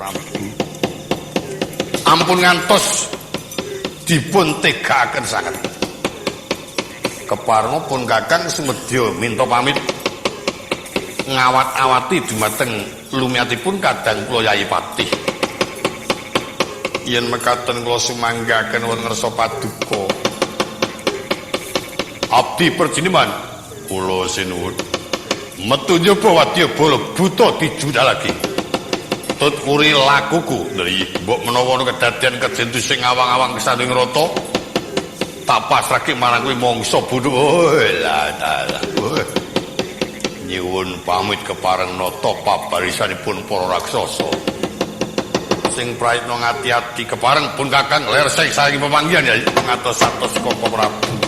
Prabu. Ampun ngantos dipun tegakaken sanget. Keparenga pun Kakang sumedya minta pamit ngawat-awati dumateng lumiyatipun kadang kula Yayi Patih. Yen mekaten kula sumanggaken wonten ngersa paduka. Abdi perjiniman kula sinuwun. Metu njaba wadya bala buta dijudalake. Tut uri lakuku. Lha mbok menawa ana kedadian kejentu sing awang-awang kesanding rata tak pasrahke marang kuwi mangsa bodho. Oh lah lah. Nyuwun pamit kepareng nata pabarisanipun para raksasa. Sing prayitna ngati-ati kepareng pun Kakang ler sing saking pepanggihan ya ngatos-atos Koko Prabu.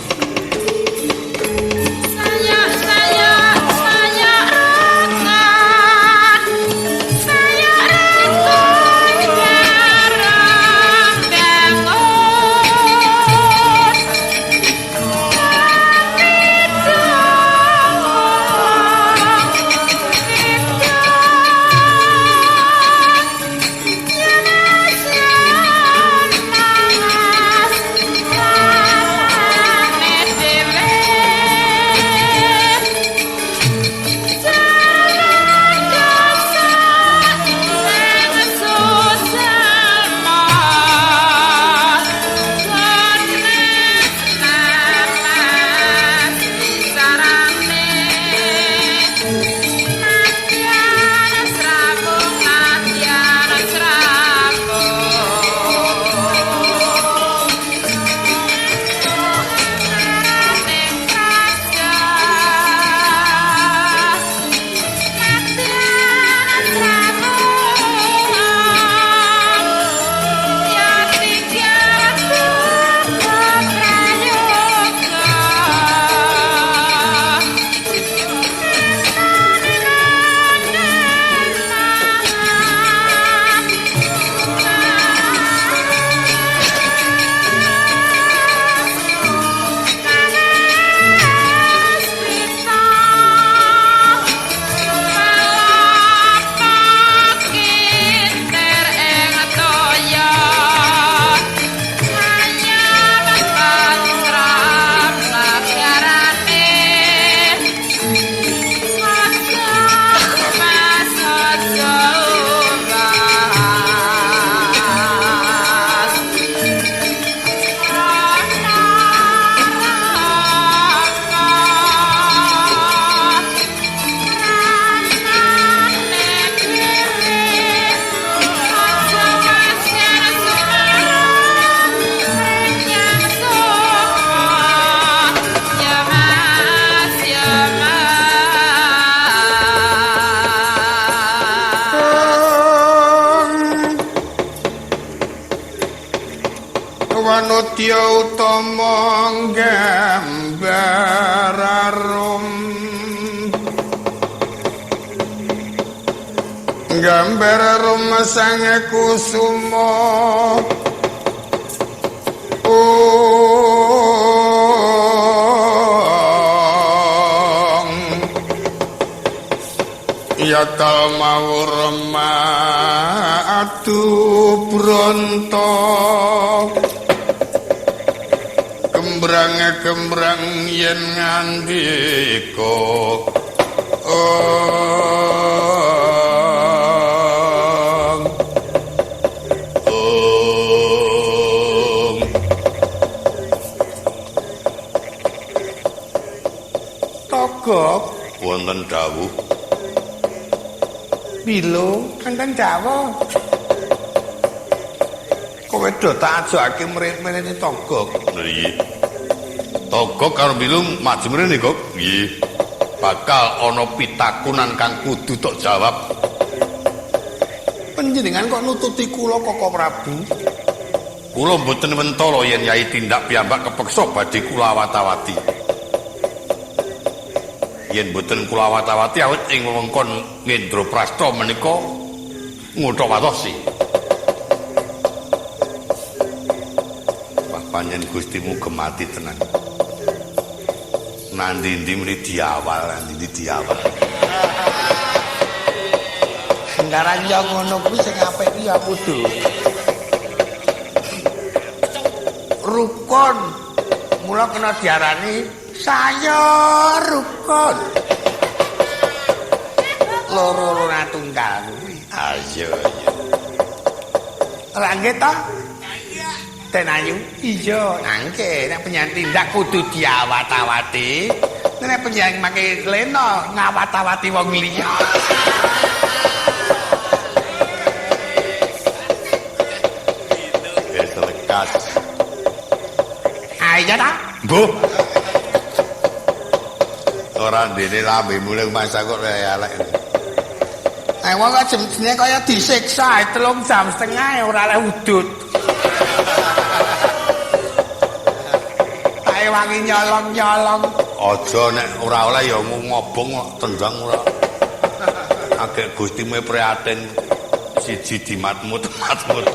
Wanodya utama gambar arum, gambar arum sang kusuma. Yatal mawur madu bronto kembrang kembrang yen ngandika ong Togok wonten dawuh Bilo kandang dawuh. Kowe do tak ajokake mrene Togok. Lha iya. Togok karo Bilo maju mrene kok. Nggih. Bakal ana pitakunan kang kudu tok jawab. Panjenengan kok nututi kula Koko Prabu? Kula mboten mentala yen Yai tindak piyambak kepeksa badhe kula awat-awati. Yen mboten kula awat-awati awit ing wewengkon Ngendraprasta menika ngutha watosi. Wah, panjen Gustimu gemati tenan. Nandi-ndi muni diawal, nandi-ndi diawal. Tengkaran yo ngono kuwi sing apik ya kudu rukun. Mula kena diarani saya rukun. Loro-loro tunggal kuwi. Ayo iya. Ora nggih to? Den Ayu. Iya, nangke nek penyanyi tindak kudu diawat-awati. Nek penyanyi make lena ngawat-awati wong liya. Wis lekas. Ayo ta? Mbuh. Ora ndene lambemu lek masak kok elek. Wong kok jenenge kaya disiksa 3,5 jam ora oleh udut. Tak ewangi nyolong-nyolong. Aja nek ora oleh ya ngobong tendang ora. Agek Gustimu prihatin siji dimatmut-matmut.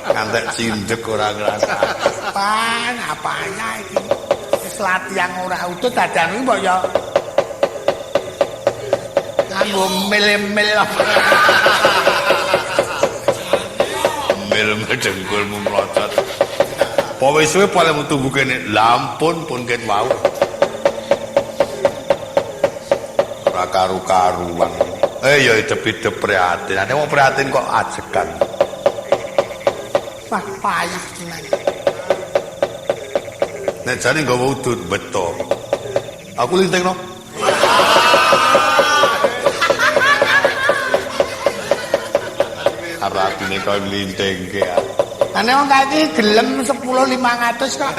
Ngantek cindek ora ngrasa. Pan apanya iki? Wis latihan ora udut dadan iki mbok ya nganggo mil-mil. Mil-mil dengkulmu mlocot. Apa wis suwe paling tunggu kene? Lampun pun ket wau. Ora karu-karuan. Ya idep-idep prihatin. Nek wong prihatin kok ajegan. Wah, payah tenan. Nek jane nggawa udut beto. Aku lintingno. Artine kok lintingke. Ane wong kae iki gelem 10.500 kok.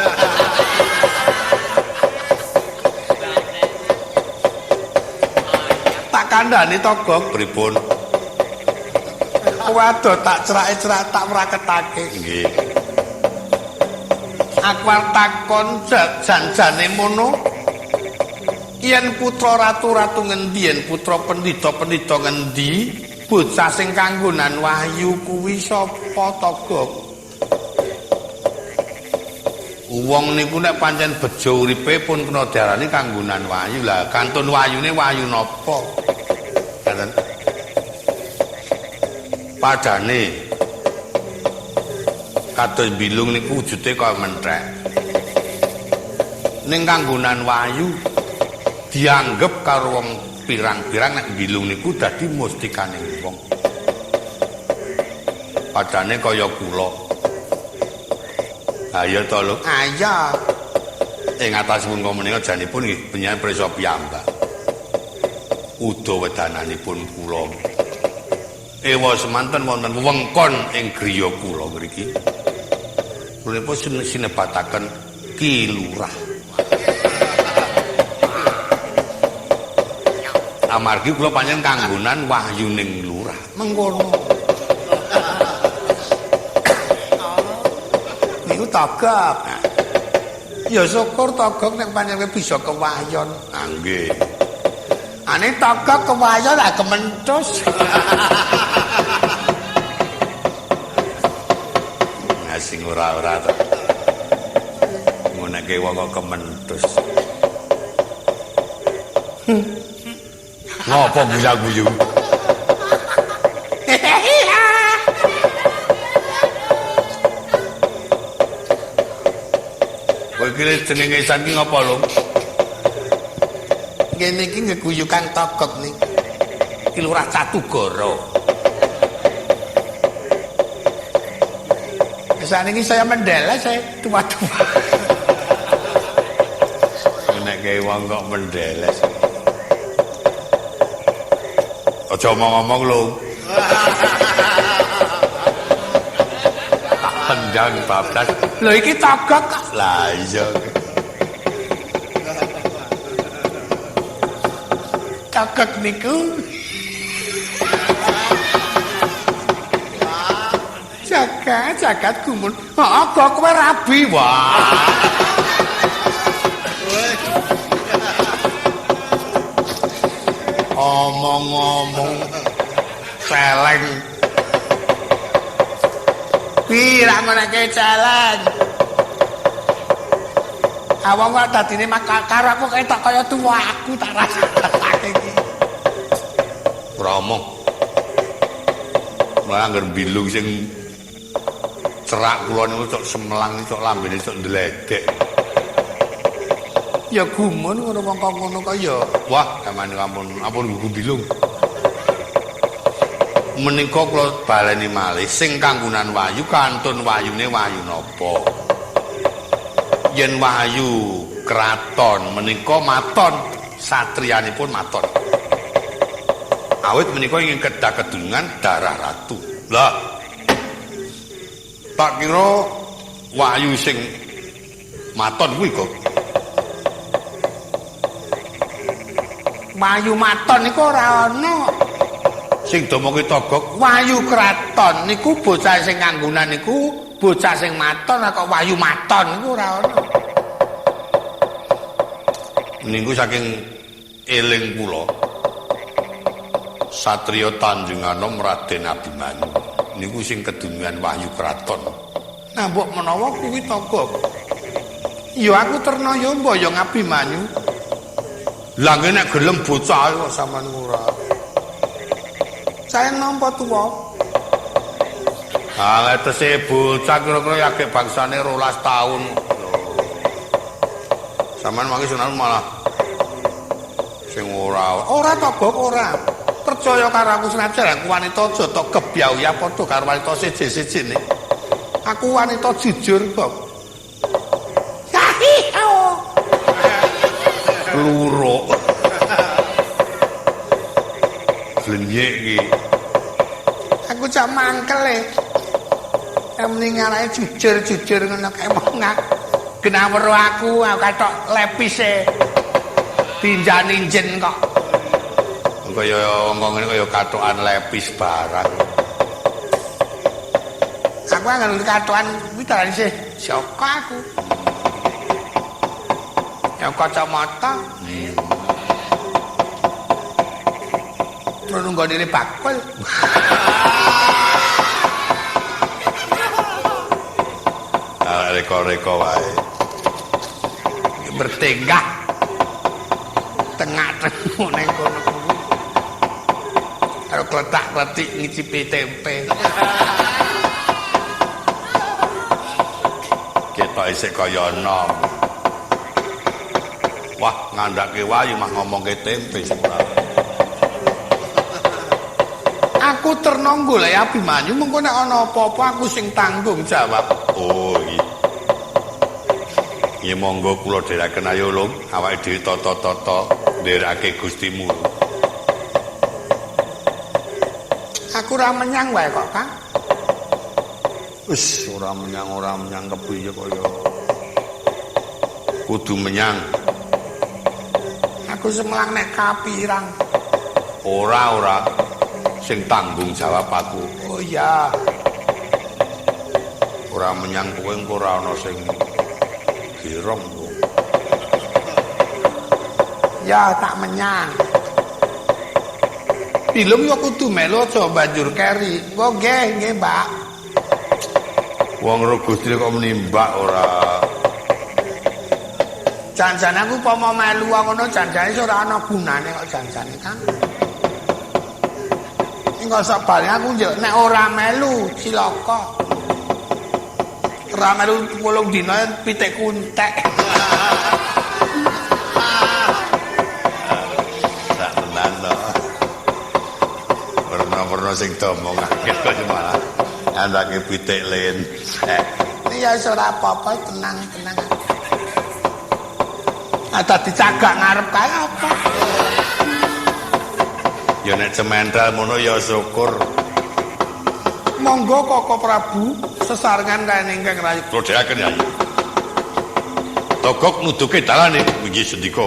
Tak kandhani Togok pripun? Kowe ado tak cerake-cerak tak mraketake. Nggih. Aku arep takon jan-jane mono. Yen putra ratu-ratu ngendi, yen putra pendhita-pendhita ngendi, bocah sing kanggonan wahyu kuwi sapa Togok? Wong niku nek pancen bejo uripe pun kena diarani kanggonan wahyu. Lah kantun wahyune wahyu napa? Ngaten. Padane kados bilung niku wujude kaya menthek. Ning kanggonan wahyu dianggep karo wong pirang-pirang nek bilung niku dadi mustikaning wong. Padane kaya kula. Ayo to lho. Ayo. Ing atasipun menika janipun nggih penyanyi prisa piyambak. Uda wedananipun kula. Ewa semanten wonten wewengkon ing griya kula ngriki. Punapa sinebataken Ki Lurah. Amargi kula pancen kanggonan wahyuning lurah. Mengkono. Niku Togok. Ya syukur Togok nek pancen bisa kewahyon. Ah nggih. Ane Togok kewahyon lah kementhus. Nah sing ora-ora to. Nguneke wong kok kementhus. Ngopo guyu-guyu? Kowe iki jenenge isan ki ngopo lho? Ngene iki ngeguyu Kang Togok niki. Ki Lurah Catugara. Saniki saya mendeles, saya tua-tua. Nek wong kok mendeles. Aja omong-omong lho. Tak tendang bablas. Lho iki Togok kok. Lah iya. Togok niku. Jagat, jagat gumun. Heeh, kok kowe rabi wah. Omong-omong celeng. Piye ra ngonake celeng? Awang kok dadine karo aku ketok kaya tuwa aku tak rasake iki. Ora omong. Malah angger bilung sing cerak kula niku cok semelang cok lambene cok ndledek. Ya gumun ngono wong kok ngono kok ya. Wah, sampeyan ampun ampun gugu bilung. Menika kula baleni malih sing kanggonan wahyu kantun wahyune wahyu napa? Yen wahyu kraton menika maton, satriyanipun maton. Awit menika ingin kedah kedungan darah ratu. Lah, tak kira wahyu sing maton kuwi kok. Wahyu maton niku ora ana. Sing domoke togok wahyu kraton niku bocah sing kanggonan niku bocah sing maton kok wahyu maton niku ora ana. Niku saking eling kula. Satriya Tanjunganom Raden Abimanyu niku sing kedungan wahyu kraton. Nah mbok menawa kuwi togok. Ya aku terna ya mboyong Abimanyu. Lah nek gelem bocah kok sampean ora. Saya nampa tuwa. Ah, tesih bocah kira-kira ya bangsane 12 tahun. Sampeyan mangke sunan malah sing ora. Ora togok ora. Percaya karo aku senajan aku wanita aja tok gebyau ya padha karo wanita siji-sijine. Aku wanita jujur kok. Luruk. Glenyek iki. Aku cak mangkel e. Mending ngarake jujur-jujur ngono kae wong genah weruh aku kathok lepise. Tinjan-injen kok. Kaya wong ngene kaya kathokan lepis barang. Aku anggere kathokan kuwi darane sih Joko aku. Ya kacamata. Terus nunggone bakul. Ah, reko-reko wae. Bertenggah. Tengah-tengah ning kono kuwi. Karo kletak-kletik ngicipi tempe. Ketok isih kaya enom. Wah, ngandhake wayu mah ngomongke tempe sing ora. Aku terna golek Abimanyu mengko nek ana apa-apa aku sing tanggung jawab. Oh, iki. Ya monggo kula dherekaken ayo Lung, awake dhewe tata-tata nderekake Gustimu. Aku ora menyang wae kok, Kang. Wis, ora menyang kepiye kaya. Kudu menyang. Aku semelang nek kapirang. Ora ora. Sing tanggung jawab aku. Oh iya. Ora menyang kowe engko ora ana sing girong. Ya tak menyang. Bilung ya kudu melu aja banjur keri. Engko nggih nggih, Mbak. Wong ro Gusti kok menimbak ora. Janjane aku upama melu ngono janjane ora ana gunane kok janjane, Kang. Engko sak bali aku nek ora melu cilaka. Ora melu 8 dina pitikku entek. Sak tenan to. Werna-werna sing diomongake kok malah ngandhake pitik lentek. Ya wis ora apa-apa, tenang-tenang. Ada dicagak ngarep kae apa? Ya nek cemental ngono ya syukur. Monggo Koko Prabu sesarengan kaliyan ingkang rayi. Kula dherekaken Yayi. Togok nuduhke dalane inggih sendika.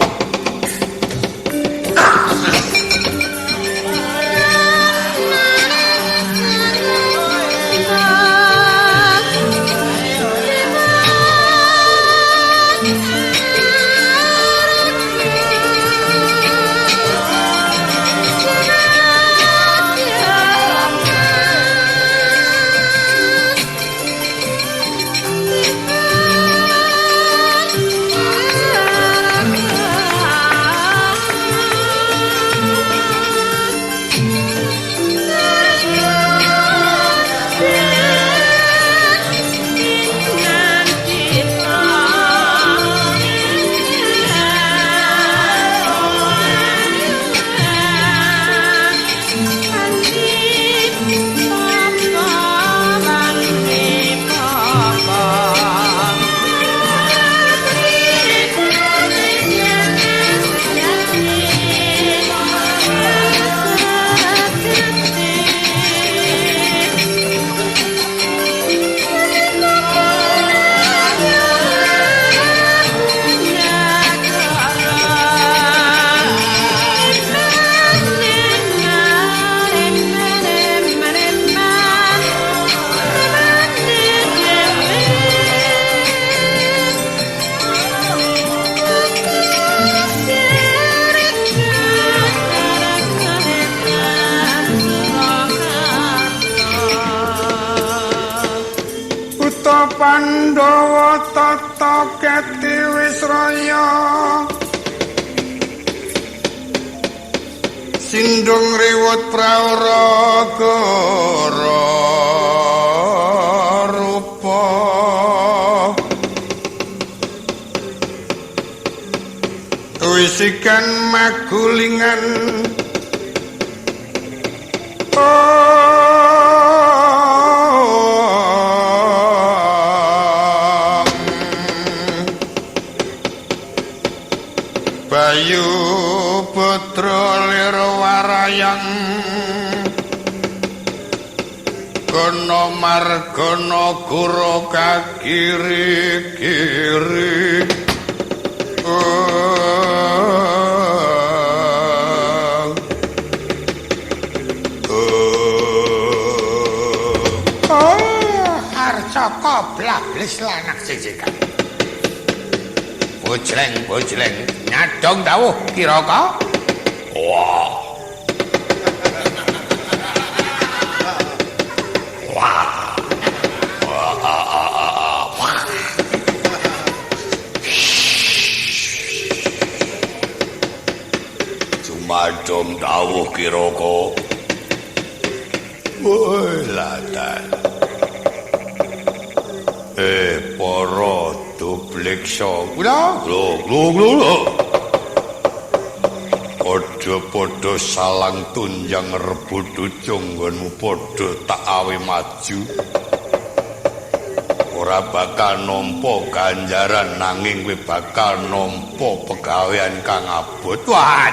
Yeah. Para Pandhawa tata keti wis raya sindung riwut praura gora rupa wisikan magulingan Bayu putra lir warayang kono margono guru kakiri-kiri. Oh, Arcaka blablis lanak sisikan. Bojleng-bojleng nyadong dawuh Kiraka. Wah. Wah. Wah. Cumadom dawuh Kiraka. Woi latan. Para dupliksa. Kula lho lho lho. Padha-padha salang tunjang rebut ujung nggonmu padha tak awe maju. Ora bakal nampa ganjaran nanging kowe bakal nampa pegawean kang abot. Wah,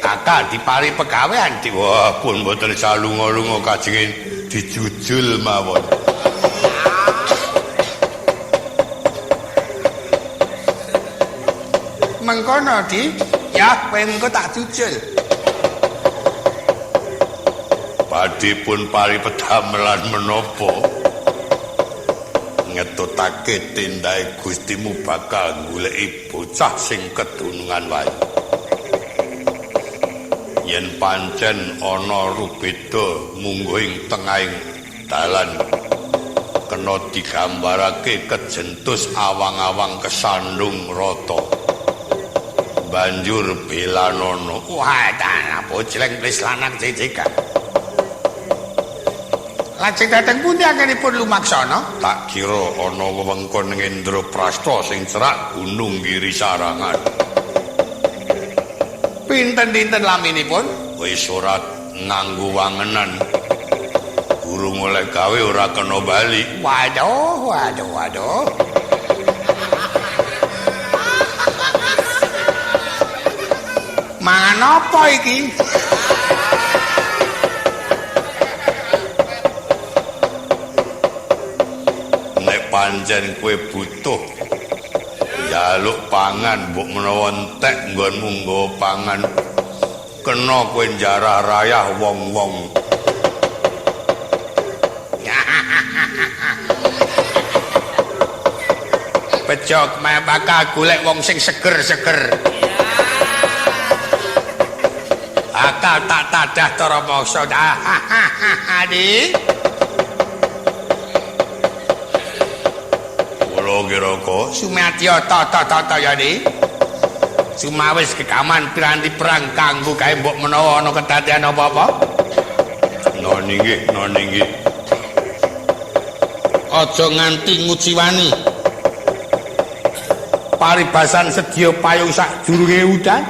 bakal dipari pegawean di. Wah, pun mboten salunga-lunga kajenge dijujul mawon. Mengkono di, ya kowe mengko tak jujul. Badhe pun pari pedamelan menapa? Ngetutake tindake Gustimu bakal goleki bocah sing kedunungan wae. Yen pancen ana rubeda mungguh ing tengahing dalan kena digambarake kejentus awang-awang kesandung rata. Banjur belanono. Wah, tanah bojleng wis lanang cicikan. Lajeng dhateng pundi anggenipun lumaksana? Tak kira ana wewengkon Indraprasta sing cerak Gunung Giri Sarangan. Pinten-pinten laminipun? Wis ora nganggo wangenan. Guru oleh gawe ora kena bali. Waduh, waduh, waduh. Mangan apa iki? Nek pancen kowe butuh njaluk pangan, mbok menawa entek nggonmu nggawa pangan, kena kowe njarah rayah wong-wong. Bejok meh bakal golek wong sing seger-seger. Akal tak tadah cara mangsa. Adi. Kula Kiraka sumadya tata-tata ya, Di. Sumawis gekaman piranti perang kanggo gawe mbok menawa ana kedadean apa-apa. Noni nggih, noni nggih. Aja nganti nguciwani. Paribasan sedya payung sadurunge udan.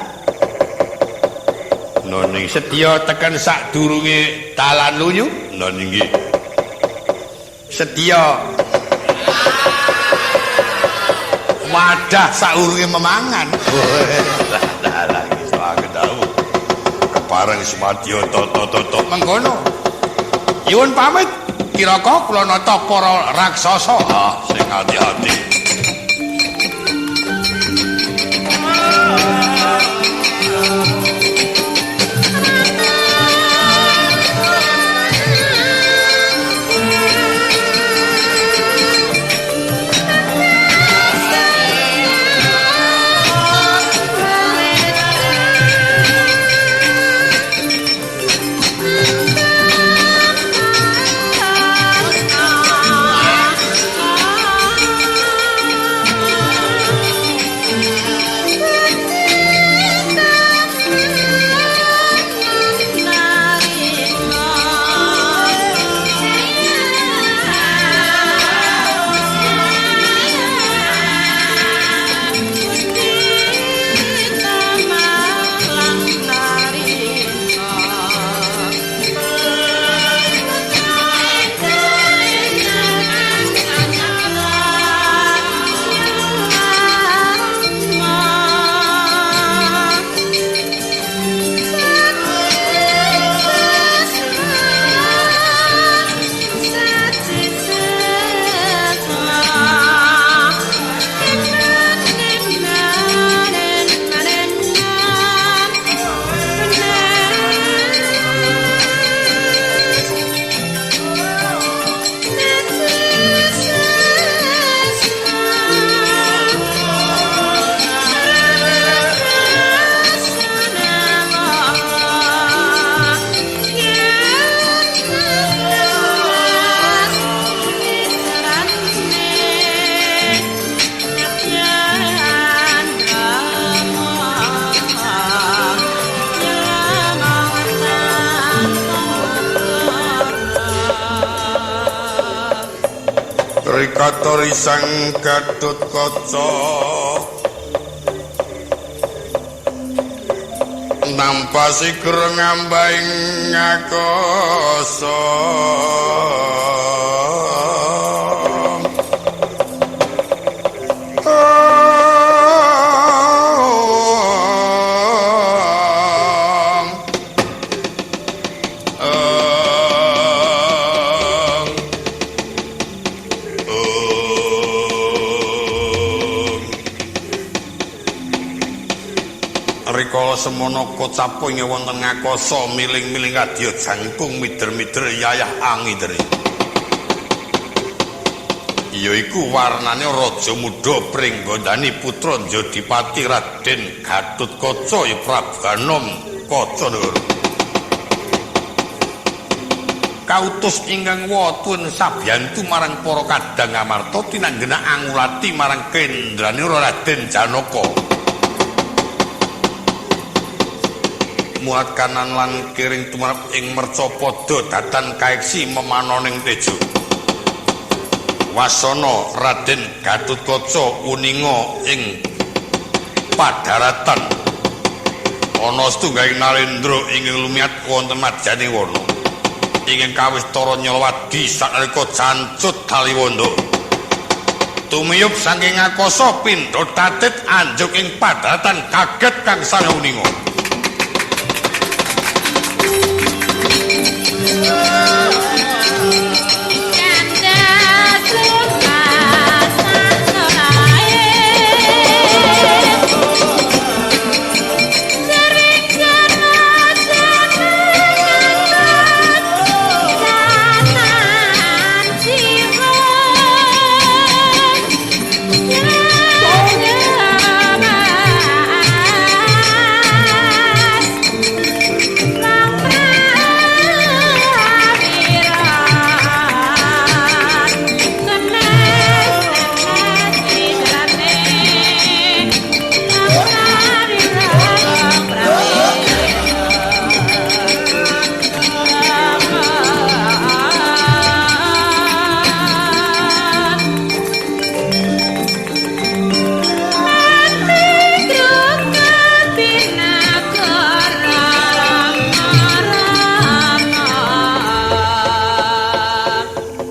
Noni sedya teken sadurunge dalan lunyu. Noni nggih. Sedya wadah saurunge memangan. Lah lah iki aku tau. Kepareng sumadya tata-tata mengkono. Nyuwun pamit Kiraka kula nata para raksasa. Ah, sing ati-ati. Rikatori sang Gatotkaca nampa sigra ngambaing ngakasa. Rikala semono kocapo ing wonten ngakasa miling-miling kadya jangkung mider-mider yayah angidere. Yaiku warnane raja muda Pringgondani putra Jodipati Raden Gatotkaca ya Prabu Anom Kacanegara. Kautus ingkang watun sabyantu marang para kadang Amarta tinanggena angulati marang kendrane Raden Janaka. Muat kanan lan kiring tumrap ing mercapada datan kaeksi memanoning tejo. Wasana Raden Gatotkaca uninga ing padaratan ana setunggaling narendra ingkang lumiyat wonten madyaning wana ingkang kawistara Nyalawadi sanalika cancut Taliwondo. Tumiyup saking akasa pindha tatit anjuk ing padaratan kaget kang sang uninga.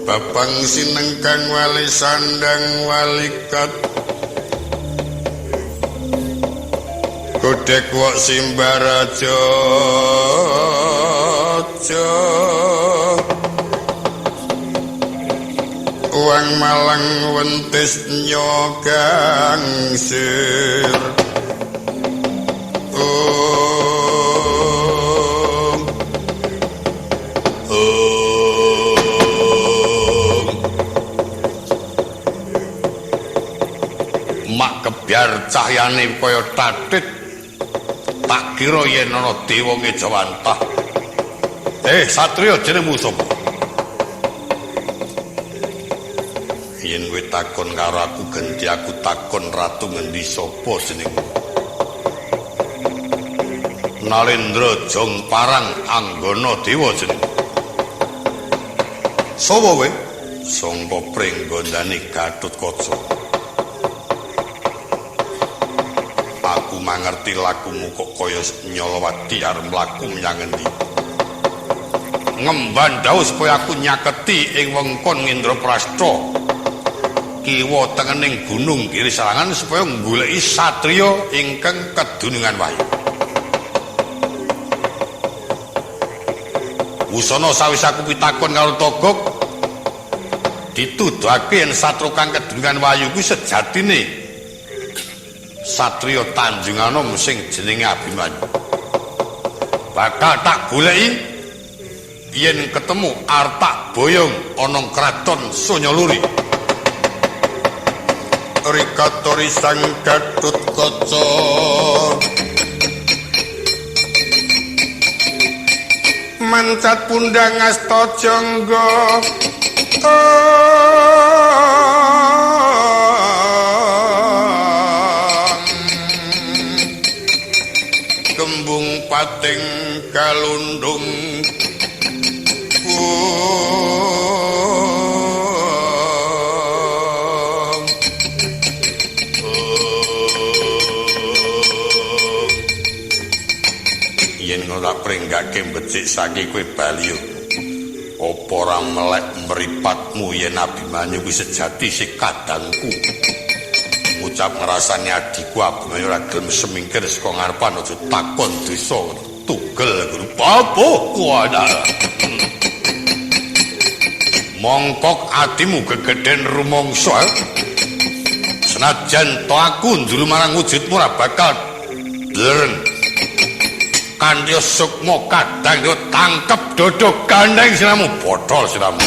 Babang sinengkang wali sandang walikat godhek wok simbaraja uang malang wentis nyogang sir. Mak kebyar cahyane kaya tatit, tak kira yen ana dewa ngejawantah. Satriya jenengmu sapa? Yen kowe takon karo aku genti aku takon ratu ngendi sapa jenengmu? Narendra Jong Parang Anggana Dewa jenengmu. Sapa kowe? Sangka Pringgondani Gatotkaca. Aku mangerti lakumu kok kaya Nyalawadi arep mlaku menyang endi. Ngemban dawuh supaya aku nyaketi ing wengkon Indraprastha kiwa tengening gunung Giri Sarangan supaya nggoleki satriya ingkang kedunungan wahyu. Wusana sawise aku pitakon karo Togok dituduhake yen satria kang kedunungan wahyu kuwi sejatine satriya Tanjung Anom sing jenenge Abimanyu. Bakal tak goleki yen ketemu arep tak boyong ana kraton Sanyaluri. Rikatori sang Gatotkaca mancat pundang asta jangga kembung pating kalundung nenggake becik saking kowe bali. Apa ora melek mripatmu yen Abimanyu kuwi sejati si kadangku. Ngucap ngrasani adhiku Abimanyu ora gelem semingkir saka ngarepan aja takon desa tugel guru apa kuwi. Mongkok atimu gegeden rumangsa. Senajan to aku njuru marang wujudmu ora bakal dlereng. Kanthi sukma kadang yo tangkep dodo gandeng siramu, botol siramu.